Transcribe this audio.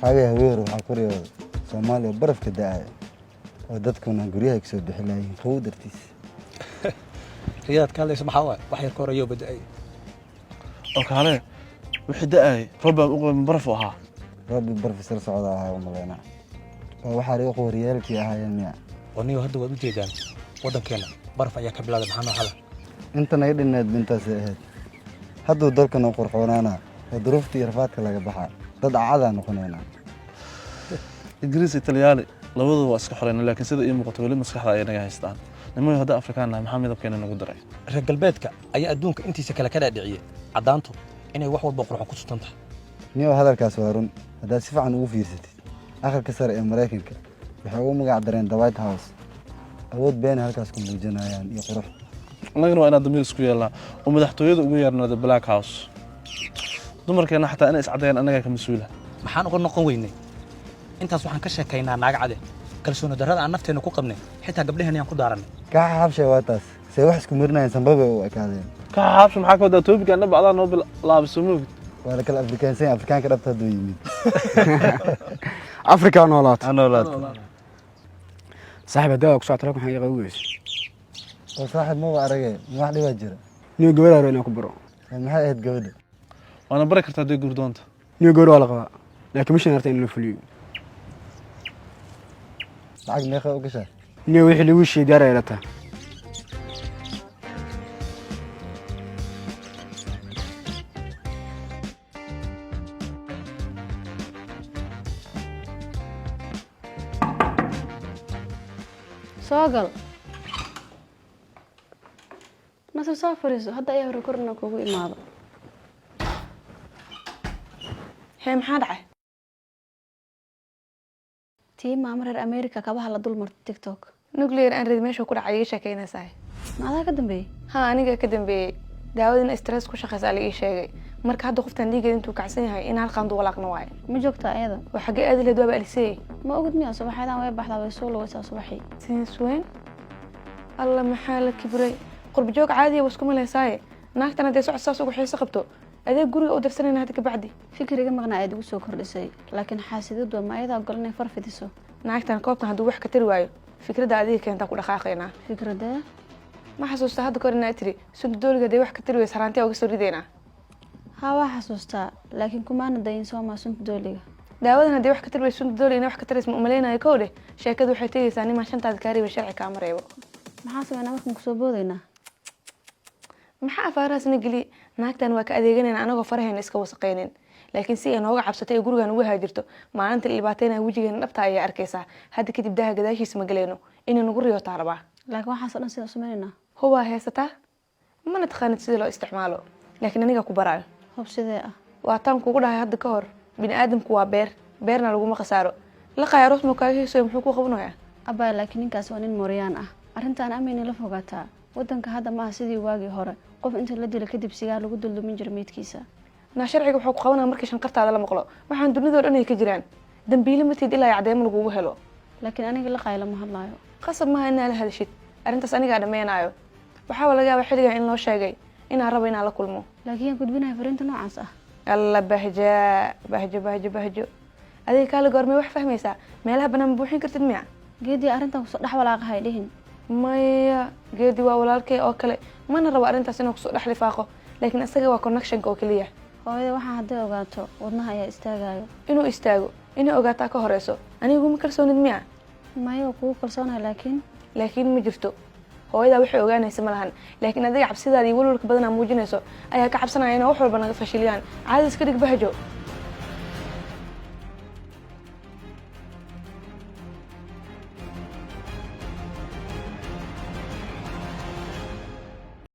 Xagay haween hore waxaa ku riyooday Soomaaliya barafka da'aya oo dadkuna guryaha kasoo bixi laayihiin qabow dartiis. Riyadaad ka hadlayso maxaa waay? Wax yar ka hor ayuu bada'ay. Oo kaale, wixii da'ay roob baan u qabin, baraf u ahaa. Roobi baraf isla socda ahaa u malaynaa, oo waxaa riyo qooriyaalkii ahaayeen miya? Oo niyo, hadda waad u jeedaan, waddankeenna baraf ayaa ka bilowday. Maxaa noo xala? Inta naga dhinnayd intaasay ahayd. Hadduu dalkana qurxoonaana oo duruufta iyo rafaadka laga baxaa, dad cacadaa noqonaynaa. Ingiriis iyo Talyaani labaduba waa iska xoreyna, laakiin sida ii muuqato weli maskaxda ayay naga haystaan. Nimayo, hadda Afrikaan nahay, maxaa midabkeena nagu daray? Reer galbeedka ayaa adduunka intiisa kale ka dhaadhiciyey caddaantu inay wax walba qurxon ku sutan tahay. Niyow, hadalkaas waa run haddaad si fiican ugu fiirsatid. Aqalka sare ee Maraykanka waxay ugu magac dareen The White House. Awood beena halkaas ku muujinayaan iyo qurux. Annagana waa inaan damiir isku yeelnaa oo madaxtooyada ugu yeernaa The Black House. Dumarkeenna xataa inay iscadeeyaan annagaa ka mas-uula. Maxaan uga noqon weynay? Intaas waxaan ka sheekaynaa naaga cade. Kalsooni darrada aan nafteenna ku qabnay xitaa gabdhaheen ayaan ku daarannay. Kaxa xabshay waa taas, see wax isku marinayaan, sanbabay u ekaadeen. Ka xaabsha maxaa ka wadaa? Topic-gan dhaba adaa noo bilaabay, soo moogid? Waa la kala Afrikaansan yahay. Afrikaanka dhabta hadduu yimid. Afrika noolaato. Ha noolaato. Saaxiib, haddaa ku socota waxaan iga weyso. Oo saaxiib, maba arage, ma wax dhibaa jira? Niyo, gabadha hore inaan ku baro. Oo maxay ahayd gabadha? Waana bari kartaa dee gurdoonta. Niyo, gabadha waa la qabaa, laakiin mishan harta in la fuliyo. Lacag meeqa u gashaa? Niyo, wixii lagu heshiiyey diyaar ay la tahay. Soo gal, Nasir, soo fariiso. Hadda ayaa hore korna kugu imaado. Hee, maxaa dhacay? Tii maamo reer America kabaha la dul martay TikTok. Nuclear aan rid meesha ku dhacay iga sheekeynaysaa. Ma adaa ka dambeeyey? Ha, aniga ka dambeeyey. Daawadina stress ku shaqeysaa la ii sheegay. Marka hadda qoftan dhiigeeda intuu kacsan yahay in hal qaandu walaaqna waaye. Ma joogtaa ayada? Oo xaggee aadi lahayd? Waaba alisey. Ma ogid miya? Subaxyadan way baxdaa, way soo lugaysaa subaxii. Since when? Alla, maxaa la kibray? Qurba joog caadiya waa isku malaysaaye. Naagtan haddee socod saas ugu xiiso qabto, adeeg guriga u dirsanayna hadda kabacdi. Fikriga maqnaa aad igu soo kordhisay, laakiin xaasidadu ma ayadaa ogol inay far fidiso? Naagtan koobkan hadduu wax ka tari waayo, fikradda adiga keentaa ku dhaqaaqaynaa. Fikradee? Ma xasuustaa hadda kahor inaa tiri sunta dooliga hadee wax ka tari weysa haraantiya uga soo ridaynaa? Haa, waa xasuustaa, laakiin kumaana dayin soomaa sunta dooliga. Daawadan haddii wax ka tari weysa, sunta dooliga inay wax ka taraysa ma umalaynayo. Kow dheh, sheekadu waxay tegaysaa nimaan shantaada kaa reebay sharci kaama reebo. Maxaa sameynaa markaan kusoo boodaynaa? Maxaa afaarahaasna geliye? Naagtan waa ka adeeganayna anagoo farahayna iska wasaqaynin, laakiin si ay nooga cabsatay ee gurigan uga haajirto maalinta la dhibaatayna wejigeena dhabta ayaa arkaysaa. Hadda kadib daaha gadaashiisa ma galayno, inay nagu riyootaa rabaa. Laakiin waxaasoo dhan sida u sameynaynaa? Hubaa haysataa, mana taqaanid sida loo isticmaalo, laakiin aniga ku baraayo. Hub sidee ah? Waa taan kugu dhahay hadda ka hor, bini aadamku waa beer, beerna laguma khasaaro. Laqaya aroos muu kaaga heesoy, muxuu ku qabanayaa? Abbaay, laakiin ninkaas waa nin mooryaan ah. Arrintaan amayna la fogaataa. Waddanka hadda maaha sidii waagii hore, qof inta la dilo kadib sigaar lagu duldumin jiro meydkiisa. Naa, sharciga wuxuu ku qabanaya markii shanqartaada la maqlo. Waxaan dunidoo dhan ay ka jiraan. Dambiile ma tihid ilaa ay cadeymo lagugu helo. Laakiin aniga laqaay lama hadlaayo. Qasab maaha inaa la hadashid. Arrintaas anigaa dhammeynaayo. Waxaaba laga yaabaa xilligan in loo sheegay inaan rabo inaan la kulmo. Laakiin yaan gudbinaya fariinta noocaas ah? Alla, bahja bahjo bahjo bahjo, adiga kaala goormay wax fahmaysaa? Meelaha banaan ma buuxin kartid miya? Geedii, arrintan kusoo dhex walaaqahay dhihin. Maya, Geedi waa walaalkay oo kale, mana rabo arrintaas inuu kusoo dhex lifaaqo, laakiin isaga waa connectionka oo keliya. Hooyada waxaa hadday ogaato, wadnaha ayaa istaagayo. Inuu istaago inay ogaataa ka horeyso. Anigu ma kalsoonid miya? Maya, waa kugu kalsoonahay, laakiin Laakiin ma jirto. Hooyadaa waxay ogaanaysa ma lahan, laakiin adiga cabsidaada iyo walwalka badanaa muujinayso ayaa ka cabsanaya inay wax walba naga fashiliyaan. Caadi iska dhig, Bahjo.